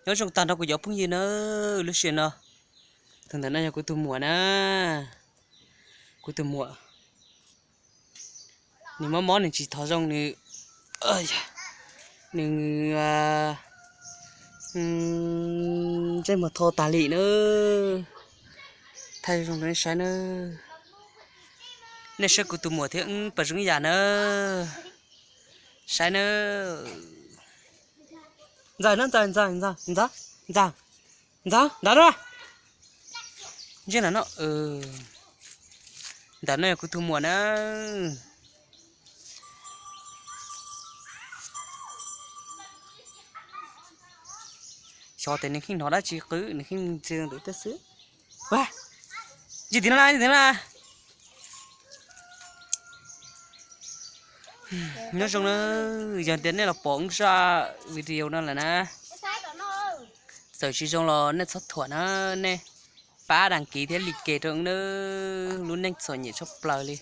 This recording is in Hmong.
Nyob zoo tag nrho kuv cov phooj ywg na, lub sij hawm no, tus ntawm no yog kuv tus muam na, kuv tus muam. Nws mob mob nws tsis thov zoo nws, nws ntsej muag tho tas li na. Thaij zoo rau nej saib na. Nej saib kuv tus muam thiab wb pom zoo ib yam na. Saib na. Ntxawm na, ntxawm, ntxawm, ntxawm, ntxawm, ntxawm, ntawm no. Ntsej ntawm no, ntawm no yog kuv tus muam na. Xyov tias nws kheej hnov dab tsi qw, nws kheej ntsia ntawm tej xwb. Ntsia tim no na, ntsia tim no na. Nyob zoo na, yog tias nej los pom wb zaj video no lawm na, txawm tsis zoo los nej txhob thuam na, nej pab đăng ký thiab like rau wb na, lub neej txom nyem tshaj plaws li.